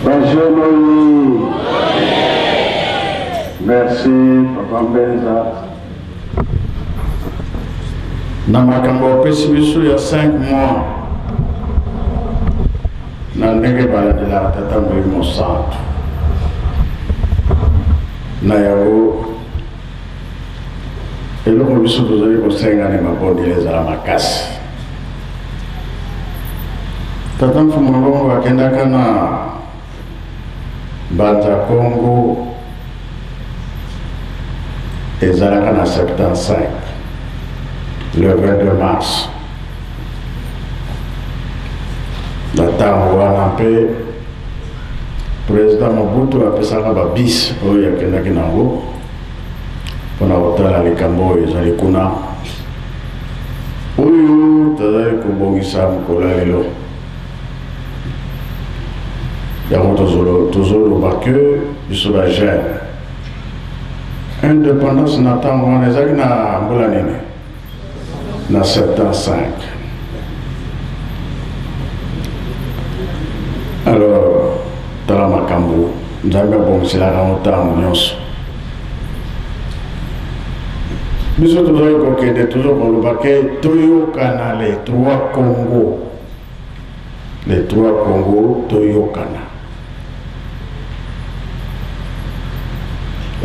Bonjour Moyi. Merci Papa Mbenza. Na makambo opesi biso ya 5 mois na ndenge balandelaka tata Molimo Mosantu na yango eloko biso tozali kosenga na mabondeli ezala makasi. Tata Mfumu Longo akendaka na Mbanza Kongo, ezalaka na 75 le 22 mars. Na ntango wana mpe président Mobutu apesaka babis oyo akendaki nango mpo na kotala likambo oyo ezali kuna oyo tozali kobongisa mokolo ya lelo. Yango tozoloba ke biso ba jeune indépendance na ntango wana ezalaki na mbula nini? Na 75. Alors tala makambo Nzambe abongiselaka yango ntango nyonso. Biso tozali kokende, tozo koloba ke toyokana les trois Congo, les trois Congo toyokana,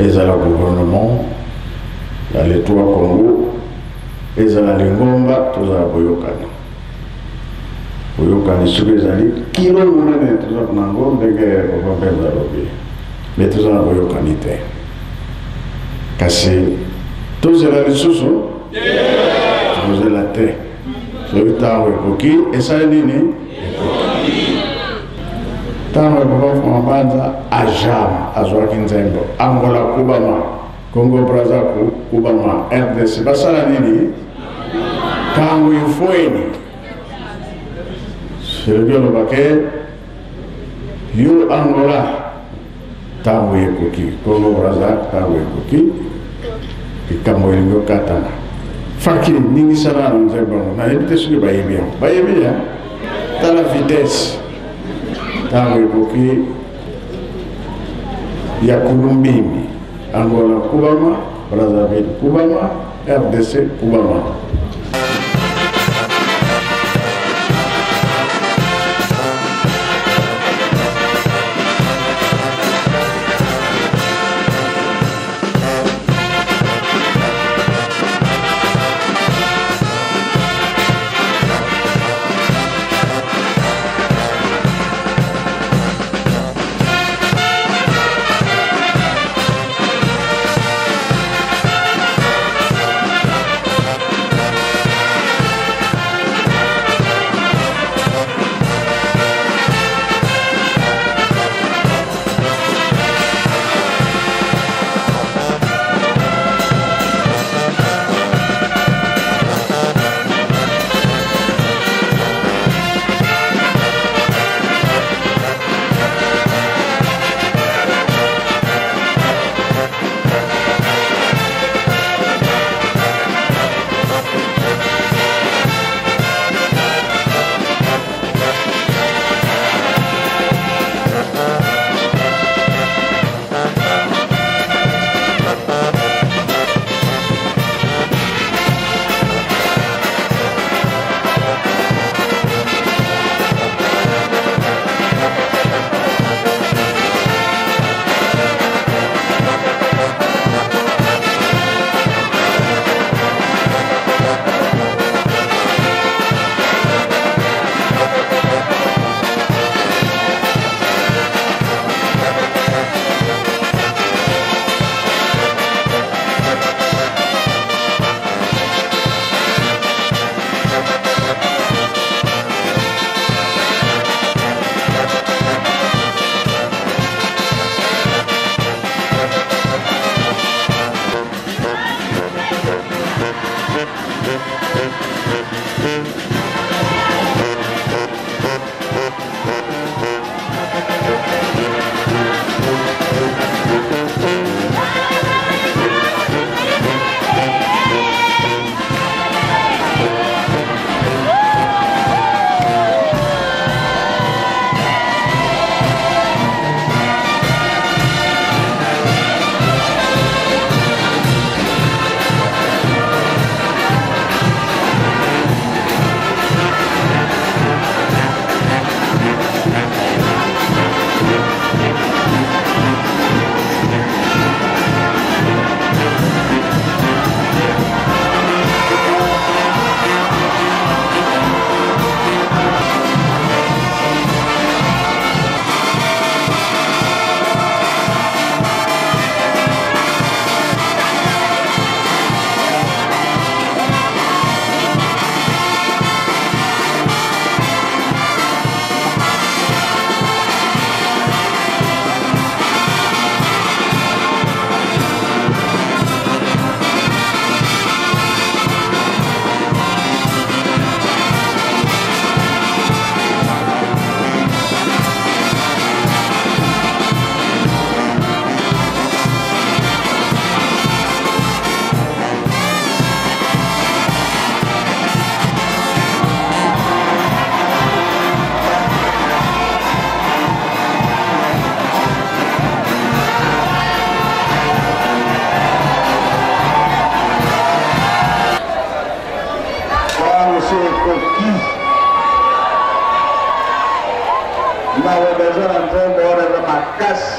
ezala gouvernement ya les trois Congo, ezala lingomba, tozala koyokana. Boyokani soki ezali kilo monene toza na yango ndenge papa Mpenza alobi, me toza na boyokani te, kasi tozela lisusu tozela te. Soki ntango ekoki esali nini? Ntango ya papa Mfuma Mbanza ajam azwaki nzembo Angola kubama, Congo Brazza kubama, RDC basala nini? Ntango ifweni soki olobake yo Angola ntango ekoki, Congo Brazza ntango ekoki, likambo elingi okatana. Faki ningisana na nzembo yango, nayebi te soki bayebi yango. Bayebi ya tala vitesse ntango ekoki ya kulumbimbi Angola kubama, Brazzaville kubama, RDC kubama. Maloba eza na nzembo wana eza makasi.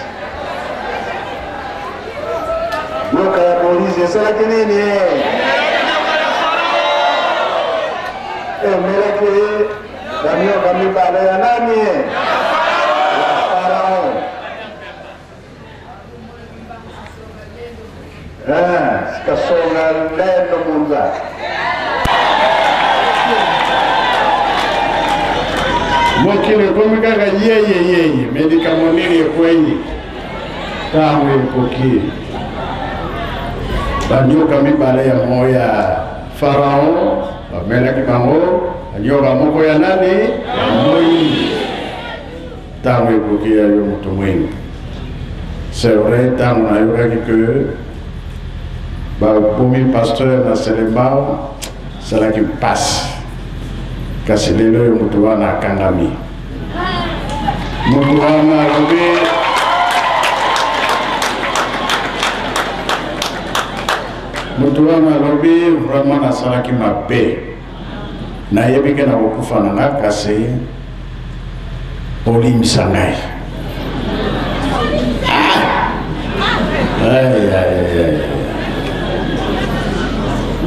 Yoka ya Moïse esalaki nini? Emelaki banyoka mibale ya nani? Ya Farao. Sikasonga lendo munza. Mokili ekomi kaka yeye yeye, me likambo nini ekwei ntango ekoki? Banyoka mibale ya moi ya Farao bamelaki bango, banyoka moko ya nani? Ya Moïse. Ntango ekoki ya yo moto mwindu. C'est vrai, ntango nayokaki ke babomi pasteur na Selembao, esalaki mpasi, kasi lelo oyo moto wana akangami. Moto wana alobi moto wana alobi vraiment nasalaki mabe, nayebi ke nakokufa na nga, kasi olimbisa ngai. Ay, ay, ay, ay.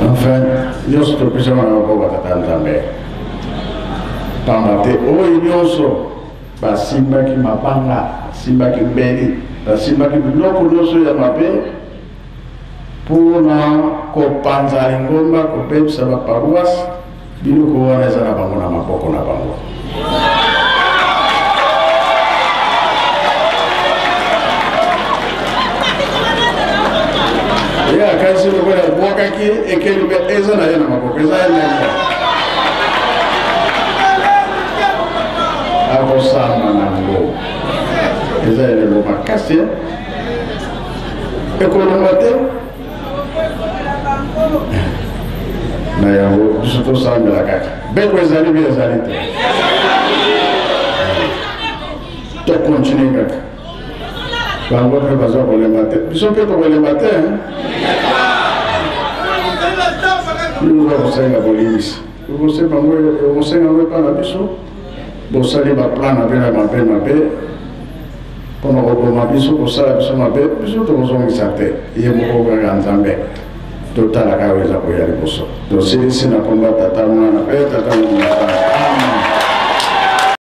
Enfin, nyonso topesama na maboko ya Tata Nzambe, pamba te oyo nyonso basimbaki mabanga, basimbaki mbeli, basimbaki biloko nyonso ya mabe mpona kopanza lingomba, kobebisa baparoise, biloko wana eza na bango na maboko na bango. Ye akanisi lokola abwakaki ekeli mpe eza na ye na maboko, eza ye ndenge akosamba nango, eza elembo makasi ekolongwa te. Na yango biso tosambela kaka, beko ezali mpe ezali te, tokontinue kaka. Bango mpe baza kolemba te, biso mpe tokolemba te. Biso kosenga bolimbisi, okosenga yango epa na biso. Bosali baplan na bino ya mabe mabe mpona koboma biso, kosala biso mabe, biso tokozongisa te. Ye moko kaka Nzambe, totalaka oyo eza koya liboso. Tosilisi na komba Tata, Mwana mpe Tata Molimo.